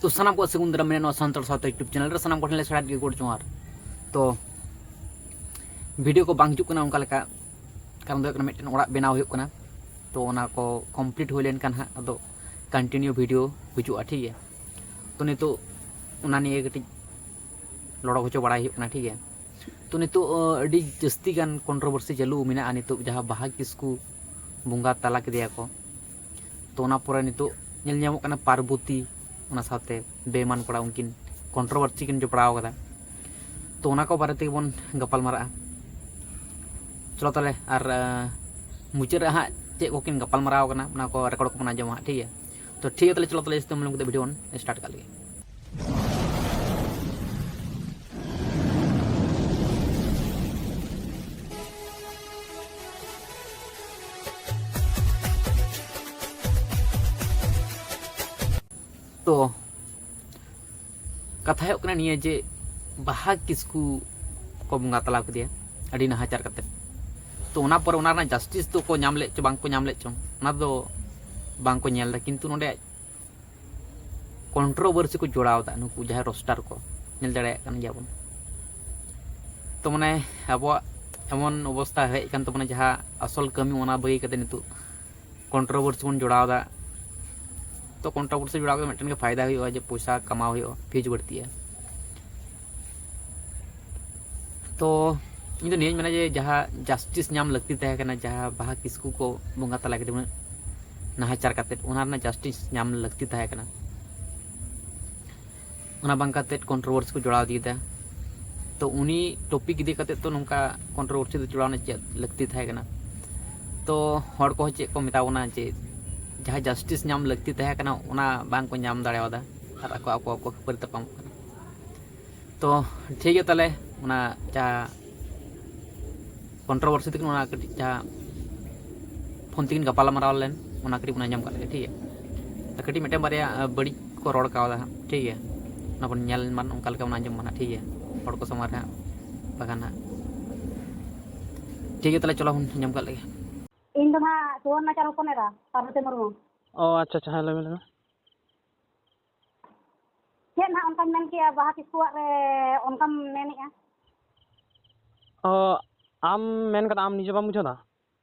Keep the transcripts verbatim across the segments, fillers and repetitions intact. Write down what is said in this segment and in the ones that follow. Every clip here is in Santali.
ᱛᱚ ᱥᱟᱱᱟᱢ ᱠᱚ ᱥᱟᱹᱜᱩᱱ ᱫᱟᱨᱟᱢ ᱢᱮᱱᱟᱜᱼᱟ ᱱᱚᱣᱟ ᱥᱟᱱᱛᱟᱲ ᱥᱟᱶᱛᱟ YouTube ᱪᱮᱱᱮᱞ ᱨᱮ᱾ ᱥᱟᱱᱟᱢ ᱠᱚ ᱴᱷᱮᱱ ᱞᱮ ᱥᱟᱲᱟᱭᱮᱫ ᱜᱮ ᱜᱚᱰ ᱡᱚᱦᱟᱨ᱾ ᱛᱚ ᱵᱷᱤᱰᱤᱭᱳ ᱠᱚ ᱵᱟᱝ ᱦᱤᱡᱩᱜ ᱠᱟᱱᱟ ᱚᱱᱠᱟ ᱞᱮᱠᱟ, ᱠᱟᱨᱚᱱ ᱫᱚ ᱦᱩᱭᱩᱜ ᱠᱟᱱᱟ ᱢᱤᱫᱴᱮᱱ ᱚᱲᱟᱜ ᱵᱮᱱᱟᱣ ᱦᱩᱭᱩᱜ ᱠᱟᱱᱟ᱾ ᱛᱚ ᱚᱱᱟ ᱠᱚ ᱠᱚᱢᱯᱞᱤᱴ ᱦᱩᱭ ᱞᱮᱱᱠᱷᱟᱱ ᱦᱟᱸᱜ ᱟᱫᱚ ᱠᱚᱱᱴᱤᱱᱤᱭᱩ ᱵᱷᱤᱰᱤᱭᱳ ᱦᱤᱡᱩᱜᱼᱟ, ᱴᱷᱤᱠ ᱜᱮᱭᱟ᱾ ᱛᱚ ᱱᱤᱛᱚᱜ ᱚᱱᱟ ᱱᱤᱭᱮ ᱠᱟᱹᱴᱤᱡ ᱞᱚᱲᱚ ᱦᱚᱪᱚ ᱵᱟᱲᱟᱭ ᱦᱩᱭᱩᱜ ᱠᱟᱱᱟ, ᱴᱷᱤᱠ ᱜᱮᱭᱟ᱾ ᱛᱚ ᱱᱤᱛᱚᱜ ᱟᱹᱰᱤ ᱡᱟᱹᱥᱛᱤ ᱜᱟᱱ ᱠᱚᱱᱴᱨᱳᱵᱷᱟᱨᱥᱤ ᱪᱟᱹᱞᱩ ᱢᱮᱱᱟᱜᱼᱟ ᱱᱤᱛᱚᱜ, ᱡᱟᱦᱟᱸ ᱵᱟᱦᱟ ᱠᱤᱥᱠᱩ ᱵᱚᱸᱜᱟ ᱛᱟᱞᱟ ᱠᱮᱫᱮᱭᱟ ᱠᱚ᱾ ᱛᱚ ᱚᱱᱟ ᱯᱚᱨᱮ ᱱᱤᱛᱚᱜ ᱧᱮᱞ ᱧᱟᱢᱚᱜ ᱠᱟᱱᱟ ᱯᱟᱨᱵᱚᱛᱤ, ᱚᱱᱟ ᱥᱟᱶᱛᱮ ᱵᱮᱭᱢᱟᱱ ᱠᱚᱲᱟ, ᱩᱱᱠᱤᱱ ᱠᱚᱱᱴᱨᱳᱵᱷᱟᱨᱥᱤ ᱠᱤᱱ ᱡᱚᱯᱲᱟᱣ ᱠᱟᱫᱟ᱾ ᱛᱚ ᱚᱱᱟ ᱠᱚ ᱵᱟᱨᱮ ᱛᱮᱜᱮ ᱵᱚᱱ ᱜᱟᱯᱟᱞ ᱢᱟᱨᱟᱜᱼᱟ᱾ ᱪᱚᱞᱚ ᱛᱟᱦᱚᱞᱮ, ᱟᱨ ᱢᱩᱪᱟᱹᱫ ᱨᱮ ᱦᱟᱸᱜ ᱪᱮᱫ ᱠᱚᱠᱤᱱ ᱜᱟᱯᱟᱞ ᱢᱟᱨᱟᱣ ᱠᱟᱱᱟ ᱚᱱᱟ ᱠᱚ ᱨᱮᱠᱚᱨᱰ ᱠᱚᱵᱚᱱ ᱟᱸᱡᱚᱢᱟ ᱦᱟᱸᱜ, ᱴᱷᱤᱠ ᱜᱮᱭᱟ᱾ ᱛᱚ ᱴᱷᱤᱠ ᱜᱮᱭᱟ, ᱛᱟᱦᱚᱞᱮ ᱪᱚᱞᱚ ᱛᱟᱦᱚᱞᱮ ᱡᱟᱹᱥᱛᱤ ᱵᱟᱝ ᱞᱟᱹᱭ ᱠᱟᱛᱮ ᱵᱷᱤᱰᱤᱭᱳ ᱵᱚᱱ ᱥᱴᱟᱨᱴ ᱠᱟᱜ ᱞᱮᱜᱮ᱾ ᱛᱚ ᱠᱟᱛᱷᱟ ᱦᱩᱭᱩᱜ ᱠᱟᱱᱟ ᱱᱤᱭᱟᱹ ᱡᱮ ᱵᱟᱦᱟ ᱠᱤᱥᱠᱩ ᱠᱚ ᱵᱚᱸᱜᱟ ᱛᱟᱞᱟ ᱠᱮᱫᱮᱭᱟ ᱟᱹᱰᱤ ᱱᱟᱦᱟᱪᱟᱨ ᱠᱟᱛᱮ᱾ ᱛᱚ ᱚᱱᱟ ᱯᱚᱨᱮ ᱚᱱᱟ ᱨᱮᱱᱟᱜ ᱡᱟᱥᱴᱤᱥ ᱫᱚ ᱠᱚ ᱧᱟᱢ ᱞᱮᱫ ᱪᱚ ᱵᱟᱝ ᱠᱚ ᱧᱟᱢ ᱞᱮᱫ ᱪᱚᱝ, ᱚᱱᱟ ᱫᱚ ᱵᱟᱝ ᱠᱚ ᱧᱮᱞ ᱮᱫᱟ᱾ ᱠᱤᱱᱛᱩ ᱱᱚᱰᱮ ᱠᱚᱱᱴᱨᱳᱵᱷᱟᱨᱥᱤ ᱠᱚ ᱡᱚᱲᱟᱣ ᱮᱫᱟ ᱱᱩᱠᱩ ᱡᱟᱦᱟᱸᱭ ᱨᱳᱥᱴᱟᱨ ᱠᱚ, ᱧᱮᱞ ᱫᱟᱲᱮᱭᱟᱜ ᱠᱟᱱ ᱜᱮᱭᱟ ᱵᱚᱱ᱾ ᱛᱚ ᱢᱟᱱᱮ ᱟᱵᱚᱣᱟᱜ ᱮᱢᱚᱱ ᱚᱵᱚᱥᱛᱟ ᱦᱮᱡ ᱟᱠᱟᱱ ᱛᱟᱵᱚᱱᱟ, ᱡᱟᱦᱟᱸ ᱟᱥᱚᱞ ᱠᱟᱹᱢᱤ ᱚᱱᱟ ᱵᱟᱹᱜᱤ ᱠᱟᱛᱮ ᱱᱤᱛᱚᱜ ᱠᱚᱱᱴᱨᱳᱵᱷᱟᱨᱥᱤ ᱵᱚᱱ ᱡᱚᱲᱟᱣ ᱮᱫᱟ᱾ ᱛᱚ ᱠᱚᱱᱴᱨᱳᱵᱷᱟᱨᱥᱤ ᱡᱚᱲᱟᱣ ᱠᱟᱛᱮ ᱢᱤᱫᱴᱮᱱ ᱜᱮ ᱯᱷᱟᱭᱫᱟ ᱦᱩᱭᱩᱜᱼᱟ, ᱡᱮ ᱯᱚᱭᱥᱟ ᱠᱟᱢᱟᱣ ᱦᱩᱭᱩᱜᱼᱟ, ᱵᱷᱤᱭᱩᱡᱽ ᱵᱟᱹᱲᱛᱤᱜᱼᱟ᱾ ᱛᱚ ᱤᱧ ᱫᱚ ᱱᱤᱭᱟᱹᱧ ᱢᱮᱱᱟ ᱡᱮ ᱡᱟᱦᱟᱸ ᱡᱟᱥᱴᱤᱥ ᱧᱟᱢ ᱞᱟᱹᱠᱛᱤ ᱛᱟᱦᱮᱸ ᱠᱟᱱᱟ, ᱡᱟᱦᱟᱸ ᱵᱟᱦᱟ ᱠᱤᱥᱠᱩ ᱠᱚ ᱵᱚᱸᱜᱟ ᱛᱟᱞᱟ ᱠᱮᱫᱮ ᱩᱱᱟᱹᱜ ᱱᱟᱦᱟᱪᱟᱨ ᱠᱟᱛᱮᱫ, ᱚᱱᱟ ᱨᱮᱱᱟᱜ ᱡᱟᱥᱴᱤᱥ ᱧᱟᱢ ᱞᱟᱹᱠᱛᱤ ᱛᱟᱦᱮᱸ ᱠᱟᱱᱟ᱾ ᱚᱱᱟ ᱵᱟᱝ ᱠᱟᱛᱮᱫ ᱠᱚᱱᱴᱨᱳᱵᱷᱟᱨᱥᱤ ᱠᱚ ᱡᱚᱲᱟᱣ ᱤᱫᱤᱭᱮᱫᱟ᱾ ᱛᱚ ᱩᱱᱤ ᱴᱚᱯᱤᱠ ᱤᱫᱤ ᱠᱟᱛᱮᱫ ᱛᱚ ᱱᱚᱝᱠᱟ ᱠᱚᱱᱴᱨᱳᱵᱷᱟᱨᱥᱤ ᱫᱚ ᱡᱚᱲᱟᱣ ᱨᱮᱱᱟᱜ ᱪᱮᱫ ᱞᱟᱹᱠᱛᱤ ᱛᱟᱦᱮᱸ ᱠᱟᱱᱟ? ᱛᱚ ᱦᱚᱲ ᱠᱚᱦᱚᱸ ᱪᱮᱫ ᱠᱚ ᱢᱮᱛᱟ ᱵᱚᱱᱟ ᱡᱮ ᱡᱟᱦᱟᱸ ᱡᱟᱥᱴᱤᱥ ᱧᱟᱢ ᱞᱟᱹᱠᱛᱤ ᱛᱟᱦᱮᱸ ᱠᱟᱱᱟ ᱚᱱᱟ ᱵᱟᱝ ᱠᱚ ᱧᱟᱢ ᱫᱟᱲᱮᱭᱟᱫᱟ, ᱟᱨ ᱟᱠᱚ ᱟᱠᱚ ᱠᱚ ᱠᱷᱟᱹᱯᱟᱹᱨᱤ ᱛᱟᱯᱟᱢᱚᱜ ᱠᱟᱱᱟ᱾ ᱛᱚ ᱴᱷᱤᱠ ᱜᱮᱭᱟ, ᱛᱟᱦᱚᱞᱮ ᱚᱱᱟ ᱡᱟᱦᱟᱸ ᱠᱚᱱᱴᱨᱳᱵᱷᱟᱨᱥᱤ ᱛᱟᱹᱠᱤᱱ ᱚᱱᱟ ᱠᱟᱹᱴᱤᱡ ᱡᱟᱦᱟᱸ ᱯᱷᱳᱱ ᱛᱮᱠᱤᱱ ᱜᱟᱯᱟᱞ ᱢᱟᱨᱟᱣ ᱞᱮᱱ, ᱚᱱᱟ ᱠᱟᱹᱴᱤᱡ ᱵᱚᱱ ᱟᱸᱡᱚᱢ ᱠᱟᱜ ᱞᱮᱜᱮ, ᱴᱷᱤᱠ ᱜᱮᱭᱟ? ᱟᱨ ᱠᱟᱹᱴᱤᱡ ᱢᱤᱫᱴᱮᱱ ᱵᱟᱨᱭᱟ ᱟᱸ, ᱵᱟᱹᱲᱤᱡ ᱠᱚ ᱨᱚᱲ ᱠᱟᱣᱫᱟ ᱦᱟᱸᱜ, ᱴᱷᱤᱠ ᱜᱮᱭᱟ? ᱚᱱᱟ ᱵᱚᱱ ᱧᱮᱞ ᱢᱟ, ᱚᱱᱠᱟ ᱞᱮᱠᱟ ᱵᱚᱱ ᱟᱸᱡᱚᱢ ᱢᱟ ᱦᱟᱸᱜ, ᱴᱷᱤᱠ ᱜᱮᱭᱟ? ᱦᱚᱲ ᱠᱚ ᱥᱟᱢᱟᱝ ᱨᱮ ᱦᱟᱸᱜ, ᱵᱟᱠᱷᱟᱱ ᱦᱟᱸᱜ᱾ ᱴᱷᱤᱠ ᱜᱮᱭᱟ, ᱛᱟᱦᱚᱞᱮ ᱪᱚᱞᱚ ᱵᱚᱱ ᱟᱸᱡᱚᱢ ᱠᱟᱜ ᱞᱮᱜᱮ᱾ ᱤᱧ ᱫᱚ ᱱᱟᱦᱟᱜ ᱥᱩᱵᱚᱨᱱᱟᱪᱟᱨ ᱦᱚᱯᱚᱱ ᱮᱨᱟ, ᱯᱟᱨᱵᱚᱛᱤ ᱢᱩᱨᱢᱩ᱾ ᱚ, ᱟᱪᱪᱷᱟ, ᱟᱪᱪᱷᱟ, ᱦᱮᱸ, ᱞᱟᱹᱭ ᱢᱮ, ᱞᱟᱹᱭ ᱢᱮ᱾ ᱪᱮᱫ ᱱᱟᱦᱟᱜ ᱚᱱᱠᱟᱧ ᱢᱮᱱ ᱠᱮᱜᱼᱟ, ᱵᱟᱦᱟ ᱠᱤᱥᱠᱩᱣᱟᱜ ᱨᱮ ᱚᱱᱠᱟᱢ ᱢᱮᱱᱮᱜᱼᱟ? ᱚ, ᱟᱢ ᱢᱮᱱ ᱠᱟᱫᱟ, ᱟᱢ ᱱᱤᱡᱮ ᱵᱟᱢ ᱵᱩᱡᱷᱟᱹᱣ ᱫᱟ?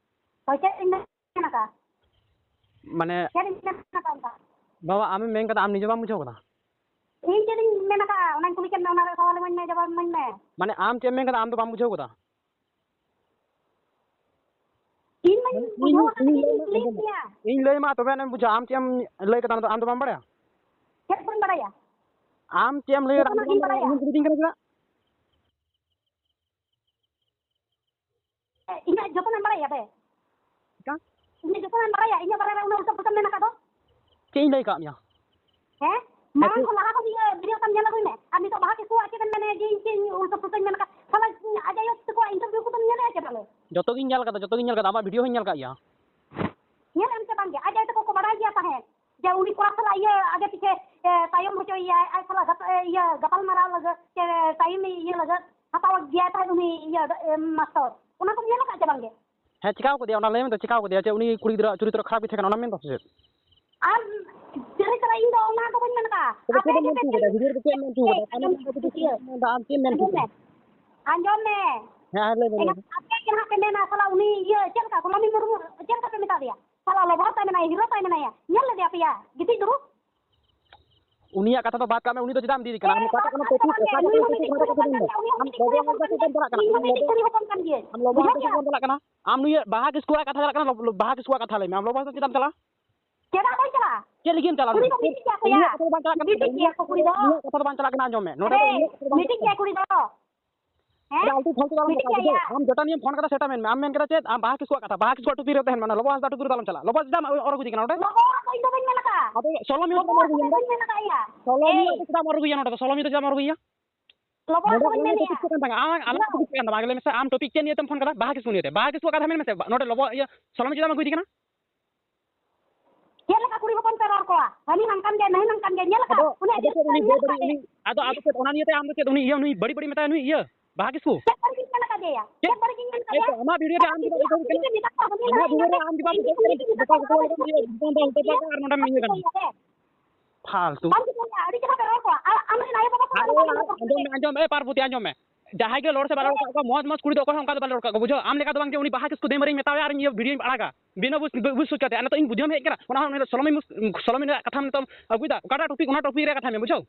ᱦᱳᱭ, ᱪᱮᱫ ᱤᱧ ᱢᱮᱱ ᱟᱠᱟᱫᱼᱟ? ᱢᱟᱱᱮ ᱪᱮᱫ ᱤᱧ ᱢᱮᱱ ᱟᱠᱟᱫᱼᱟ ᱚᱱᱠᱟ? ᱵᱟᱵᱟ, ᱟᱢᱮᱢ ᱢᱮᱱ ᱠᱟᱫᱟ, ᱟᱢ ᱱᱤᱡᱮ ᱵᱟᱢ ᱵᱩᱡᱷᱟᱹᱣ ᱠᱟᱫᱟ? ᱤᱧ ᱪᱮᱫ ᱤᱧ ᱢᱮᱱ ᱟᱠᱟᱫᱼᱟ, ᱚᱱᱟᱧ ᱠᱩᱞᱤ ᱠᱮᱫ ᱢᱮᱭᱟ, ᱚᱱᱟ ᱨᱮᱭᱟᱜ ᱥᱟᱣᱟᱞ ᱤᱢᱟᱹᱧ ᱢᱮ, ᱡᱟᱵᱟᱵ ᱤᱢᱟᱹᱧ ᱢᱮ᱾ ᱢᱟᱱᱮ ᱟᱢ ᱪᱮᱫ ᱮᱢ ᱢᱮᱱ ᱠᱟᱫᱟ, ᱟᱢ ᱫᱚ ᱵᱟᱢ ᱵᱩᱡᱷᱟᱹᱣ ᱠᱟᱫᱟ? ᱤᱧ ᱢᱟᱧ ᱢᱟᱱᱮ ᱵᱩᱡᱷᱟᱹᱣ ᱤᱧ, ᱟᱠᱟᱫ ᱤᱧ ᱜᱮ, ᱞᱟᱹᱭ ᱤᱧ ᱢᱟ, ᱠᱩᱞᱤᱭᱮᱫ ᱟᱸᱡᱚᱢ ᱢᱮ᱾ ᱢᱮᱭᱟ᱾ ᱤᱧ ᱞᱟᱹᱭ ᱢᱟ, ᱛᱚᱵᱮ ᱟᱱᱮᱢ ᱵᱩᱡᱷᱟᱹᱣᱟ᱾ ᱟᱢ ᱪᱮᱫ ᱮᱢ ᱞᱟᱹᱭ ᱠᱟᱫᱟ, ᱚᱱᱟ ᱫᱚ ᱟᱢ ᱫᱚ ᱵᱟᱢ ᱵᱟᱲᱟᱭᱟ? ᱪᱮᱫ ᱵᱟᱹᱧ ᱵᱟᱲᱟᱭᱟ? ᱟᱢ ᱪᱮᱫ ᱮᱢ ᱞᱟᱹᱭ ᱠᱟᱫᱟ, ᱟᱢ ᱫᱚ ᱡᱚᱛᱚᱱᱟᱜ ᱵᱟᱢ ᱤᱧ ᱵᱟᱲᱟᱭᱟ, ᱵᱟᱲᱟᱭᱟ᱾ ᱤᱧ ᱠᱩᱞᱤ ᱠᱟᱱᱟ ᱪᱮᱫᱟᱜ? ᱤᱧᱟᱹᱜ ᱡᱚᱛᱚᱱᱟᱜ ᱮᱢ ᱵᱟᱲᱟᱭᱟ ᱵᱮ? ᱪᱮᱠᱟ? ᱤᱧᱟᱹᱜ ᱡᱚᱛᱚᱱᱟᱜ ᱮᱢ ᱵᱟᱲᱟᱭᱟ, ᱤᱧᱟᱹᱜ ᱵᱟᱨᱭᱟ ᱨᱮ ᱩᱱᱟᱹᱜ ᱩᱞᱴᱟᱹ ᱯᱩᱞᱴᱟᱹᱢ ᱢᱮᱱ ᱟᱠᱟᱫ ᱫᱚ᱾ ᱪᱮᱫ ᱤᱧ ᱞᱟᱹᱭ ᱟᱠᱟᱫ ᱢᱮᱭᱟ? ᱦᱮᱸ? ᱢᱟᱲᱟᱝ ᱦᱮᱸ, ᱠᱷᱚᱱ ᱞᱟᱦᱟ ᱠᱷᱚᱱ ᱤᱭᱟᱹ video ᱛᱟᱢ ᱧᱮᱞ ᱟᱹᱜᱩᱭ ᱢᱮ᱾ ᱟᱨ ᱱᱤᱛᱚᱜ ᱵᱟᱦᱟ ᱠᱤᱥᱠᱩᱣᱟᱜ ᱪᱮᱫ ᱮᱢ ᱢᱮᱱᱮᱫ ᱡᱮ ᱤᱧ ᱪᱮᱫ ᱤᱧ ᱩᱞᱴᱟᱹ ᱯᱩᱞᱴᱟᱹᱧ ᱢᱮᱱ ᱟᱠᱟᱫ? ᱥᱟᱞᱟ ᱟᱡ ᱟᱭᱳ ᱛᱟᱠᱚᱣᱟᱜ interview ᱠᱚᱫᱚᱢ ᱧᱮᱞᱮᱫᱼᱟ ᱪᱮ ᱵᱟᱝ? ᱡᱚᱛᱚ ᱜᱤᱧ ᱧᱮᱞ ᱠᱟᱫᱟ, ᱡᱚᱛᱚ ᱜᱤᱧ ᱧᱮᱞ ᱠᱟᱫᱟ, ᱟᱢᱟᱜ video ᱦᱚᱸᱧ ᱧᱮᱞ ᱠᱟᱜ ᱜᱮᱭᱟ᱾ ᱧᱮᱞ ᱮᱢ ᱪᱮ ᱵᱟᱝ ᱜᱮ? ᱟᱡ ᱟᱭᱳ ᱛᱟᱠᱚ ᱠᱚ ᱵᱟᱲᱟᱭ ᱜᱮᱭᱟ ᱛᱟᱦᱮᱸᱫ ᱡᱮ ᱩᱱᱤ ᱠᱚᱲᱟ ᱥᱟᱞᱟᱜ ᱤᱭᱟᱹ ᱟᱜᱮ ᱯᱤᱪᱷᱮ, ᱮ, ᱛᱟᱭᱚᱢ ᱦᱚᱪᱚᱭᱮᱭᱟᱭ, ᱟᱡ ᱥᱟᱞᱟᱜ ᱜᱟᱯ-, ᱮ, ᱤᱭᱟᱹ ᱜᱟᱯᱟᱞ ᱢᱟᱨᱟᱣ ᱞᱟᱹᱜᱤᱫ ᱪᱮ time ᱤᱭᱟᱹ ᱞᱟᱹᱜᱤᱫ ᱦᱟᱛᱟᱣ ᱜᱮᱭᱟᱭ ᱛᱟᱦᱮᱸᱫ ᱩᱱᱤ ᱤᱭᱟᱹ, ᱮ, ᱢᱟᱥᱴᱚᱨ᱾ ᱚᱱᱟ ᱠᱚᱢ ᱧᱮᱞ ᱟᱠᱟᱫ ᱪᱮ ᱵᱟᱝ ᱜᱮ? ᱦᱮᱸ, ᱪᱤᱠᱟᱹᱣ ᱠᱟᱫᱮᱭᱟ? ᱚᱱᱟ ᱞᱟᱹᱭ ᱢᱮ ᱛᱚ, ᱪᱤᱠᱟᱹᱣ ᱠᱟᱫᱮᱭᱟ? ᱪᱮ ᱩᱱᱤ ᱠᱩᱲᱤ ᱜᱤᱫᱽᱨᱟᱹ ᱪᱚᱨᱤᱛᱨᱚ ᱠᱷᱟᱨᱟᱯ ᱜᱮ ᱛᱟᱦᱮᱸ ᱠᱟᱱᱟ, ᱚᱱᱟᱢ ᱢᱮᱱ ᱫᱟ ᱥᱮ ᱪᱮᱫ? ᱟᱨ ᱪᱚᱨᱤᱛᱨᱚ ᱤᱧ ᱫᱚ ᱚᱱᱟ ᱫᱚ ᱵᱟᱹᱧ ᱢᱮᱱ ᱠᱟᱜᱼᱟ᱾ ᱛᱚᱵᱮ ᱟᱯᱮ ᱪᱮᱫ ᱮᱢ ᱜᱮᱯᱮ ᱢᱮᱱ ᱦᱚᱪᱚ ᱠᱟᱫᱟ? ᱪᱮᱫ? ᱵᱷᱤᱰᱤᱭᱳ ᱨᱮᱫᱚ ᱪᱮᱫ ᱮᱢ ᱢᱮᱱ ᱦᱚᱪᱚ ᱠᱟᱫᱟ? ᱮᱭ, ᱟᱢ ᱟᱸᱡᱚᱢ ᱢᱮ᱾ ᱟᱢ ᱫᱚ ᱟᱢ ᱪᱮᱫ ᱮᱢ ᱢᱮᱱ ᱦᱚᱪᱚ ᱟᱸᱡᱚᱢ ᱢᱮ᱾ ᱠᱟᱫᱟ? ᱟᱸᱡᱚᱢ ᱢᱮ᱾ ᱦᱮᱸ, ᱦᱮᱸ, ᱞᱟᱹᱭ ᱢᱮ, ᱞᱟᱹᱭ ᱮᱱᱠᱷᱟᱱ ᱢᱮ᱾ ᱟᱯᱮ ᱜᱮ ᱱᱟᱦᱟᱜ ᱯᱮ ᱢᱮᱱᱟ, ᱥᱟᱞᱟ ᱩᱱᱤ ᱤᱭᱟᱹ ᱪᱮᱫ ᱞᱮᱠᱟ ᱠᱚ, ᱢᱟᱹᱱᱤ ᱢᱩᱨᱢᱩ ᱪᱮᱫ ᱞᱮᱠᱟ ᱯᱮ ᱢᱮᱛᱟ ᱫᱮᱭᱟ? ᱥᱟᱞᱟ ᱞᱚᱵᱚ ᱛᱟᱭ ᱢᱮᱱᱟᱭᱟ, ᱦᱤᱨᱳ ᱛᱟᱭ ᱢᱮᱱᱟᱭᱟ᱾ ᱧᱮᱞ ᱞᱮᱫᱮᱭᱟ ᱯᱮᱭᱟ? ᱜᱤᱛᱤᱡ ᱫᱩᱲᱩᱵ᱾ ᱩᱱᱤᱭᱟᱜ ᱠᱟᱛᱷᱟ ᱫᱚ ᱵᱟᱫ ᱠᱟᱜ ᱢᱮ, ᱩᱱᱤ ᱫᱚ ᱪᱮᱫᱟᱜ ᱮᱢ ᱤᱫᱤᱭᱮ ᱠᱟᱱᱟ? ᱟᱢ ᱚᱠᱟᱴᱟᱜ ᱠᱟᱱᱟ topic, ᱚᱠᱟᱴᱟᱜ topic ᱮᱢ ᱪᱟᱞᱟᱜ ᱠᱟᱱᱟ? ᱟᱢ ᱞᱚᱵᱚ ᱦᱟᱸᱥᱫᱟ ᱥᱮᱫ ᱫᱚ ᱵᱟᱢ ᱪᱟᱞᱟᱜ ᱠᱟᱱᱟ᱾ ᱟᱢ ᱞᱚᱵᱚ ᱦᱟᱸᱥᱫᱟ ᱥᱮᱫ ᱫᱚ ᱵᱟᱢ ᱪᱟᱞᱟᱜ ᱠᱟᱱᱟ᱾ ᱟᱢ ᱱᱩᱭ ᱵᱟᱦᱟ ᱠᱤᱥᱠᱩᱣᱟᱜ ᱠᱟᱛᱷᱟ ᱪᱟᱞᱟᱜ ᱠᱟᱱᱟ, ᱞᱚ-, ᱞᱚ-, ᱵᱟᱦᱟ ᱠᱤᱥᱠᱩᱣᱟᱜ ᱠᱟᱛᱷᱟ ᱞᱟᱹᱭ ᱢᱮ᱾ ᱟᱢ ᱞᱚᱵᱚ ᱦᱟᱸᱥᱫᱟ ᱪᱮᱫᱟᱜ ᱮᱢ ᱪᱟᱞᱟᱜᱼᱟ? ᱪᱮᱫᱟᱜ ᱵᱟᱹᱧ ᱪᱟᱞᱟᱜᱼᱟ? ᱪᱮᱫ ᱞᱟᱹᱜᱤᱫ ᱮᱢ ᱪᱟᱞᱟᱜᱼᱟ? ᱩᱱᱤ ᱫᱚ ᱢᱤᱫᱴᱤᱡ ᱜᱮᱭᱟ ᱠᱚ ᱭᱟ᱾ ᱩᱱᱤᱭᱟᱜ ᱠᱟᱛᱷᱟ ᱫᱚ ᱵᱟᱝ ᱪᱟᱞᱟᱜ ᱠᱟᱱᱟ, ᱢᱤᱫᱴᱤᱡ ᱟᱸᱡᱚᱢ ᱢᱮ᱾ ᱜᱮᱭᱟ ᱠᱚ ᱠᱩᱲᱤ ᱫᱚ᱾ ᱱᱚᱰᱮ ᱫᱚ ᱩᱱᱤᱭᱟᱜ ᱠᱟᱛᱷᱟ ᱫᱚ ᱵᱟᱝ ᱪᱟᱞᱟᱜ ᱠᱟᱱᱟ, ᱟᱸᱡᱚᱢ ᱢᱮ᱾ ᱱᱚᱰᱮ ᱫᱚ ᱦᱮᱸ, ᱩᱱᱤᱭᱟᱜ ᱠᱟᱛᱷᱟ ᱫᱚ ᱵᱟᱝ ᱪᱟᱞᱟᱜ ᱠᱟᱱᱟ᱾ ᱢᱤᱫᱴᱤᱡ ᱜᱮᱭᱟ ᱠᱩᱲᱤ ᱫᱚ᱾ ᱦᱮᱸ? ᱢᱤᱫᱴᱤᱡ ᱜᱮᱭᱟ ᱠᱩᱲᱤ ᱫᱚ᱾ ᱦᱮᱸ? ᱟᱫᱚ ᱟᱞᱛᱩ ᱯᱷᱟᱞᱛᱩ ᱫᱚ ᱟᱞᱚᱢ ᱢᱤᱫᱴᱤᱡ ᱠᱟᱛᱷᱟ ᱜᱮᱭᱟ᱾ ᱟᱢ ᱡᱚᱴᱟ ᱱᱤᱭᱮᱢ ᱯᱷᱳᱱ ᱠᱟᱫᱟ ᱥᱮᱴᱟ ᱢᱮᱱ ᱢᱮ᱾ ᱟᱢ ᱢᱮᱱ ᱠᱮᱫᱟ ᱪᱮᱫ? ᱟᱢ ᱵᱟᱦᱟ ᱠᱤᱥᱠᱩᱣᱟᱜ ᱠᱟᱛᱷᱟ, ᱵᱟᱦᱟ ᱠᱤᱥᱠᱩᱣᱟᱜ ᱴᱩᱯᱤ ᱨᱮ ᱛᱟᱦᱮᱱ ᱢᱮ, ᱚᱱᱟ ᱞᱚᱵᱚ ᱦᱟᱸᱥᱫᱟ ᱴᱩᱯᱤ ᱨᱮ ᱫᱚ ᱟᱞᱚᱢ ᱪᱟᱞᱟᱜ᱾ ᱞᱚᱵᱚ ᱦᱟᱸᱥᱫᱟ ᱫᱚ ᱤᱧ ᱫᱚ ᱵᱟᱹᱧ ᱢᱮᱱ ᱟᱠᱟᱫᱼᱟ᱾ ᱟᱫᱚ ᱥᱚᱞᱚ ᱢᱤᱱᱤᱴ ᱞᱚᱵᱚ ᱨᱮᱢ ᱦᱟᱸᱥᱫᱟ ᱫᱚ ᱦᱩᱭᱮᱱ ᱫᱚ᱾ ᱵᱟᱹᱧ ᱢᱮᱱ ᱟᱠᱟᱫᱼᱟ ᱭᱟ᱾ ᱥᱚᱞᱚ ᱮᱭ᱾ ᱢᱤᱱᱤᱴ ᱫᱚ ᱪᱮᱫᱟᱜ ᱮᱢ ᱟᱹᱜᱩᱭᱮᱭᱟ ᱱᱚᱰᱮ ᱫᱚ? ᱥᱚᱞᱚ ᱢᱤᱱᱤᱴ ᱫᱚ ᱪᱮᱫᱟᱜ ᱮᱢ ᱟᱹᱜᱩᱭᱮᱭᱟ? ᱞᱚᱵᱚ ᱱᱚᱰᱮ ᱦᱟᱸᱥᱫᱟ ᱵᱟᱹᱧ ᱟᱞᱟᱝᱟᱜ ᱢᱮᱱᱮᱫᱼᱟ᱾ ᱴᱚᱯᱤᱠ ᱪᱮᱫ ᱠᱟᱱ ᱛᱟᱢᱟ? ᱟᱞᱟᱝ, ᱟᱞᱟᱝᱟᱜ ᱦᱮᱞᱳ᱾ ᱴᱚᱯᱤᱠ ᱪᱮᱫ ᱠᱟᱱ ᱛᱟᱢᱟ? ᱟᱢ ᱞᱟᱹᱭ ᱢᱮᱥᱮ, ᱟᱢ ᱴᱚᱯᱤᱠ ᱪᱮᱫ ᱱᱤᱭᱮ ᱛᱮᱢ ᱯᱷᱳᱱ ᱠᱟᱫᱟ? ᱵᱟᱦᱟ ᱠᱤᱥᱠᱩ ᱱᱤᱭᱮ ᱛᱮ᱾ ᱵᱟᱦᱟ ᱠᱤᱥᱠᱩᱣᱟᱜ ᱠᱟᱛᱷᱟ ᱢᱮᱱ ᱢᱮᱥᱮ, ᱱᱚᱰᱮ ᱞᱚᱵᱚ, ᱤᱭᱟᱹ, ᱥᱚᱞᱚ ᱢᱤᱱᱤᱴ ᱪᱮᱫᱟᱜ ᱮᱢ ᱟᱹᱜᱩᱭᱮᱫᱮ ᱠᱟᱱᱟ? ᱪᱮᱫ ᱞᱮᱠᱟ ᱠᱩᱲᱤ ᱦᱚᱯᱚᱱ ᱯᱮ ᱨᱚᱲ ᱠᱚᱣᱟ? ᱦᱟᱹᱱᱤ ᱦᱟᱱᱠᱟᱱ ᱜᱮᱭᱟ, ᱱᱟᱹᱭ ᱱᱟᱝᱠᱟᱱ ᱜᱮᱭᱟ, ᱧᱮᱞ ᱟᱠᱟᱫ? ᱟᱫᱚ, ᱩᱱᱤᱭᱟᱜ ᱟᱫᱚ ᱡᱤᱱᱤᱥ ᱪᱮᱫ ᱩᱱᱤ ᱧᱮᱞ ᱟᱠᱟᱫ ᱵᱮᱵᱟᱹᱲᱤᱡ, ᱜᱮ? ᱩᱱᱤ, ᱟᱫᱚ, ᱟᱫᱚ ᱪᱮᱫ ᱚᱱᱟ ᱱᱤᱭᱮ ᱛᱮ ᱟᱢ ᱫᱚ ᱪᱮᱫ ᱩᱱᱤ, ᱤᱭᱟᱹ, ᱩᱱᱤ ᱵᱟᱹᱲᱤᱡ ᱵᱟᱹᱲᱤᱡ ᱢᱮᱛᱟᱭᱟ ᱱᱩᱭ, ᱤᱭᱟᱹ, ᱵᱟᱦᱟ ᱠᱤᱥᱠᱩ? ᱪᱮᱫ ᱵᱟᱹᱲᱤᱡ ᱤᱧ ᱢᱮᱱ ᱟᱠᱟᱫᱮᱭᱟ? ᱪᱮᱫ ᱵᱟᱹᱲᱤᱡ ᱤᱧ ᱢᱮᱱ ᱦᱮᱸ ᱟᱠᱟᱫᱮᱭᱟ? ᱛᱚ, ᱟᱢᱟᱜ ᱵᱷᱤᱰᱤᱭᱳ ᱨᱮ ᱟᱢ ᱪᱮᱫᱟᱜ ᱵᱟᱢ ᱩᱫᱩᱜ ᱠᱟᱱᱟ? ᱟᱢᱟᱜ ᱵᱷᱤᱰᱤᱭᱳ ᱨᱮ ᱟᱢ ᱪᱮᱫᱟᱜ ᱵᱟᱢ ᱩᱫᱩᱜ ᱠᱟᱱᱟ? ᱟᱨ ᱱᱚᱰᱮᱢ ᱤᱭᱟᱹ ᱠᱟᱱᱟ᱾ ᱯᱷᱟᱞᱛᱩ᱾ ᱵᱟᱝ ᱪᱤᱠᱟᱹᱜᱼᱟ, ᱟᱹᱰᱤ ᱪᱮᱦᱨᱟ ᱯᱮ ᱨᱚᱲ ᱠᱚᱣᱟ᱾ ᱟᱢ ᱨᱮᱱ ᱟᱭᱳ ᱵᱟᱵᱟ ᱠᱚ ᱟᱨ ᱟᱸᱡᱚᱢ ᱢᱮ, ᱟᱸᱡᱚᱢ ᱢᱮ, ᱮ ᱯᱟᱨᱵᱚᱛᱤ, ᱟᱸᱡᱚᱢ ᱢᱮ᱾ ᱡᱟᱦᱟᱸᱭ ᱜᱮ ᱞᱚᱲ ᱥᱮ ᱵᱟᱞᱮ ᱨᱚᱲ ᱠᱟᱜ ᱠᱚᱣᱟ, ᱢᱚᱡᱽ ᱢᱚᱡᱽ ᱠᱩᱲᱤ ᱫᱚ ᱚᱠᱚᱭ ᱦᱚᱸ ᱚᱱᱠᱟ ᱫᱚ ᱵᱟᱞᱮ ᱨᱚᱲ ᱠᱟᱜ ᱠᱚᱣᱟ, ᱵᱩᱡᱷᱟᱹᱣ? ᱟᱢ ᱞᱮᱠᱟ ᱫᱚ ᱵᱟᱝ ᱡᱮ ᱩᱱᱤ ᱵᱟᱦᱟ ᱠᱤᱥᱠᱩ ᱫᱮᱢᱟᱨᱤᱧ ᱢᱮᱛᱟᱣᱟᱭᱟ ᱟᱨ ᱤᱧ ᱤᱭᱟᱹ ᱵᱷᱤᱰᱤᱭᱳᱧ ᱟᱲᱟᱜᱟ, ᱵᱤᱱᱟᱹ ᱵᱩᱡᱽ, ᱵᱩᱡᱽ ᱥᱩᱡᱽ ᱠᱟᱛᱮ᱾ ᱟᱨ ᱱᱤᱛᱚᱜ ᱤᱧ ᱵᱩᱡᱷᱟᱹᱣ ᱦᱮᱡ ᱠᱟᱱᱟ, ᱚᱱᱟ ᱦᱚᱸ ᱩᱱᱤ ᱫᱚ ᱥᱳᱞᱳᱢᱤ ᱢᱩᱥ-, ᱥᱳᱞᱳᱢᱤ ᱨᱮᱭᱟᱜ ᱠᱟᱛᱷᱟᱢ ᱱᱤᱛᱚᱜ ᱟᱹᱜᱩᱭᱮᱫᱟ, ᱚᱠᱟᱴᱟᱜ ᱴᱚᱯᱤᱠ, ᱚᱱᱟ ᱴᱚᱯᱤᱠ ᱨᱮᱭᱟᱜ ᱠᱟᱛᱷᱟ ᱢᱮ, ᱵᱩᱡᱷᱟᱹᱣ?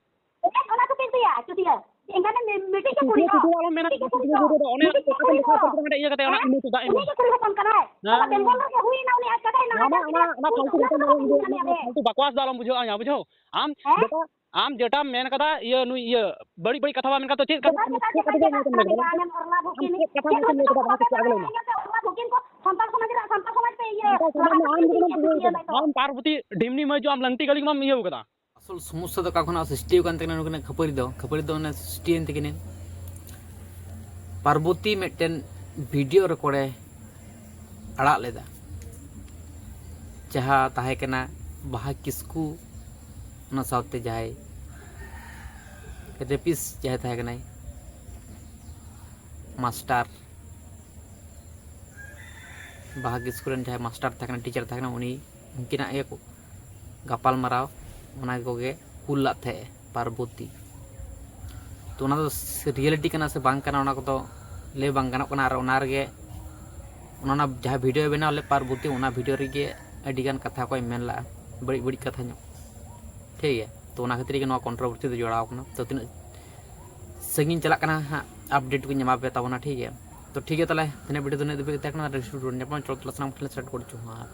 ᱮ, ᱚᱱᱟ ᱴᱚᱯᱤᱠ ᱨᱮᱭᱟᱜ, ᱪᱩᱴᱤᱭᱟᱹ᱾ ᱤᱧ ᱫᱚ ᱢᱤ-, ᱢᱤᱫᱴᱤᱡ ᱜᱮ ᱠᱩᱲᱤ ᱪᱩᱴᱤᱭᱟᱹ ᱦᱚᱲ, ᱪᱩᱴᱤᱭᱟᱹ ᱟᱞᱚᱢ ᱢᱮᱱᱟ, ᱢᱤᱫᱴᱤᱡ ᱜᱮ ᱪᱩᱴᱤᱭᱟᱹ ᱠᱩᱲᱤ ᱦᱚᱲ, ᱫᱚ ᱚᱱᱮ ᱢᱤᱫᱴᱤᱡ ᱜᱮ ᱠᱩᱲᱤ ᱦᱚᱯᱚᱱ ᱠᱟᱱᱟᱭ᱾ ᱦᱮᱸ? ᱤᱱᱟᱹ ᱪᱮᱫᱟᱜ ᱮᱢ ᱩᱱᱤ ᱜᱮ ᱠᱩᱲᱤ ᱦᱚᱯᱚᱱ ᱠᱟᱱᱟᱭ᱾ ᱦᱮᱸ᱾ ᱟᱵᱚ ᱵᱮᱝᱜᱚᱞ ᱨᱮᱜᱮ ᱦᱩᱭᱱᱟ, ᱩᱱᱤ ᱟᱡ ᱠᱟᱴᱟᱭ ᱱᱟ, ᱱᱚᱣᱟ ᱢᱟ, ᱟᱡ ᱚᱱᱟ, ᱠᱟᱴᱟᱭ ᱚᱱᱟ ᱱᱟ᱾ ᱯᱷᱟᱞᱛᱩ ᱩᱱᱤ ᱠᱟᱛᱷᱟ ᱫᱚ ᱟᱞᱚᱢ ᱵᱩᱡᱷᱟᱹᱣᱟ, ᱚᱱᱟ ᱯᱷᱟᱞᱛᱩ ᱵᱟᱠᱣᱟᱥ ᱫᱚ ᱟᱞᱚᱢ ᱵᱩᱡᱷᱟᱹᱣᱟ, ᱵᱩᱡᱷᱟᱹᱣ? ᱟᱢ ᱦᱮᱸ? ᱡᱮᱴᱟ, ᱟᱢ ᱡᱮᱴᱟᱢ ᱢᱮᱱ ᱠᱟᱫᱟ, ᱤᱭᱟᱹ, ᱱᱩᱭ, ᱤᱭᱟᱹ, ᱵᱟᱹᱲᱤᱡ, ᱵᱟᱹᱲᱤᱡ ᱠᱟᱛᱷᱟ ᱵᱟᱢ ᱢᱮᱱ ᱠᱟᱫᱟ, ᱛᱚ ᱪᱮᱫ ᱠᱟᱛᱷᱟ, ᱡᱚᱦᱟᱨ ᱜᱮ, ᱪᱮᱫ ᱠᱟᱛᱷᱟ ᱪᱮᱫ ᱵᱟᱢ ᱠᱟᱛᱷᱟ ᱢᱮᱱ ᱠᱟᱫᱟ? ᱢᱮᱱᱟᱜᱼᱟ, ᱟᱢᱮᱢ ᱚᱨᱞᱟ ᱟᱢ ᱵᱷᱩᱠᱤᱱ, ᱪᱮᱫ ᱠᱟᱛᱷᱟ ᱪᱮᱫ ᱵᱟᱢ ᱢᱮᱱ ᱠᱟᱫᱟ? ᱵᱟᱝ ᱪᱮᱫ ᱟᱜᱽᱞᱚ ᱢᱮᱱᱟᱜᱼᱟ? ᱚᱨᱞᱟ ᱵᱷᱩᱠᱤᱱ ᱠᱚ ᱥᱟᱱᱛᱟᱲ ᱥᱚᱢᱟᱡᱽ ᱨᱮ, ᱥᱟᱱᱛᱟᱲ ᱥᱚᱢᱟᱡᱽ ᱯᱮ ᱤᱭᱟᱹ ᱱᱚᱝᱠᱟ ᱞᱟᱦᱟ ᱥᱚᱢᱟᱡᱽ ᱨᱮ ᱥᱮᱫ ᱟᱢ ᱫᱚ ᱟᱢ ᱯᱮ ᱫᱚ ᱤᱭᱟᱹ ᱟᱢ ᱯᱟᱨᱵᱚᱛᱤ ᱰᱷᱤᱢᱱᱤ ᱢᱟᱹᱭᱡᱩ ᱟᱢ ᱞᱟᱝᱴᱤ ᱜᱟᱹᱞᱤ ᱢᱟᱢ ᱤᱭᱟᱹ ᱠᱟᱫᱟ᱾ ᱟᱥᱚᱞ ᱥᱚᱢᱚᱥᱥᱟ ᱫᱚ ᱚᱠᱟ ᱠᱷᱚᱱᱟᱜ ᱥᱨᱤᱥᱴᱤ ᱟᱠᱟᱱ ᱛᱟᱹᱠᱤᱱᱟ ᱱᱩᱠᱤᱱᱟᱜ ᱠᱷᱟᱹᱯᱟᱹᱨᱤ ᱫᱚ? ᱠᱷᱟᱹᱯᱟᱹᱨᱤ ᱫᱚ ᱚᱱᱮ ᱥᱨᱤᱥᱴᱤᱭᱮᱱ ᱛᱟᱹᱠᱤᱱᱟ᱾ ᱯᱟᱨᱵᱚᱛᱤ ᱢᱤᱫᱴᱮᱱ ᱵᱷᱤᱰᱤᱭᱳ ᱨᱮᱠᱚᱨᱰ ᱮ ᱟᱲᱟᱜ ᱞᱮᱫᱟ, ᱡᱟᱦᱟᱸ ᱛᱟᱦᱮᱸ ᱠᱟᱱᱟ ᱵᱟᱦᱟ ᱠᱤᱥᱠᱩ, ᱚᱱᱟ ᱥᱟᱶᱛᱮ ᱡᱟᱦᱟᱸᱭ ᱨᱮᱯᱤᱥ ᱡᱟᱦᱟᱸᱭ ᱛᱟᱦᱮᱸ ᱠᱟᱱᱟᱭ, ᱢᱟᱥᱴᱟᱨ, ᱵᱟᱦᱟ ᱠᱤᱥᱠᱩ ᱨᱮᱱ ᱡᱟᱦᱟᱸᱭ ᱢᱟᱥᱴᱟᱨ ᱛᱟᱦᱮᱸ ᱠᱟᱱᱟ, ᱴᱤᱪᱟᱨ ᱛᱟᱦᱮᱸ ᱠᱟᱱᱟ, ᱩᱱᱤ, ᱩᱱᱠᱤᱱᱟᱜ ᱜᱮ ᱜᱟᱯᱟᱞ ᱢᱟᱨᱟᱣ, ᱚᱱᱟ ᱠᱚᱜᱮ ᱠᱩᱞ ᱞᱟᱫ ᱛᱟᱦᱮᱸᱜ ᱯᱟᱨᱵᱚᱛᱤ᱾ ᱛᱚ ᱚᱱᱟ ᱫᱚ ᱨᱤᱭᱮᱞᱤᱴᱤ ᱠᱟᱱᱟ ᱥᱮ ᱵᱟᱝ ᱠᱟᱱᱟ, ᱚᱱᱟ ᱠᱚᱫᱚ ᱞᱟᱹᱭ ᱵᱟᱝ ᱜᱟᱱᱚᱜ ᱠᱟᱱᱟ᱾ ᱟᱨ ᱚᱱᱟ ᱨᱮᱜᱮ, ᱚᱱᱟ, ᱚᱱᱟ ᱡᱟᱦᱟᱸ ᱵᱷᱤᱰᱤᱭᱳ ᱵᱮᱱᱟᱣ ᱞᱮᱫ ᱯᱟᱨᱵᱚᱛᱤ, ᱚᱱᱟ ᱵᱷᱤᱰᱤᱭᱳ ᱨᱮᱜᱮ ᱟᱹᱰᱤᱜᱟᱱ ᱠᱟᱛᱷᱟ ᱠᱚᱭ ᱢᱮᱱ ᱞᱟᱜᱼᱟ, ᱵᱟᱹᱲᱤᱡ ᱵᱟᱹᱲᱤᱡ ᱠᱟᱛᱷᱟ ᱧᱚᱜ, ᱴᱷᱤᱠ ᱜᱮᱭᱟ᱾ ᱛᱚ ᱚᱱᱟ ᱠᱷᱟᱹᱛᱤᱨ ᱜᱮ ᱱᱚᱣᱟ ᱠᱚᱱᱴᱨᱳᱵᱷᱟᱨᱥᱤ ᱫᱚ ᱡᱚᱲᱟᱣ ᱠᱟᱱᱟ᱾ ᱛᱚ ᱛᱤᱱᱟᱹᱜ ᱥᱟᱺᱜᱤᱧ ᱪᱟᱞᱟᱜ ᱠᱟᱱᱟ ᱦᱟᱸᱜ, ᱟᱯᱰᱮᱴ ᱠᱚᱧ ᱮᱢᱟ ᱯᱮ ᱛᱟᱵᱚᱱᱟ, ᱴᱷᱤᱠ ᱜᱮᱭᱟ᱾ ᱛᱚ ᱴᱷᱤᱠ ᱜᱮᱭᱟ, ᱛᱟᱦᱚᱞᱮ ᱛᱮᱦᱮᱧᱟᱜ ᱵᱷᱤᱰᱤᱭᱳ ᱫᱚ ᱤᱱᱟᱹᱜ ᱫᱷᱟᱹᱵᱤᱡ ᱜᱮ ᱛᱟᱦᱮᱸ ᱠᱟᱱᱟ᱾ ᱱᱮᱠᱥᱴ ᱵᱷᱤᱰᱤᱭᱳ ᱨᱮ ᱧᱟᱯᱟᱢ, ᱪᱚᱞᱚ ᱛᱟᱦᱚᱞᱮ ᱥᱟᱱᱟᱢ ᱠᱚ ᱴᱷᱮᱱ ᱥᱮᱴ ᱠᱚᱨ ᱡᱚᱦᱟᱨ᱾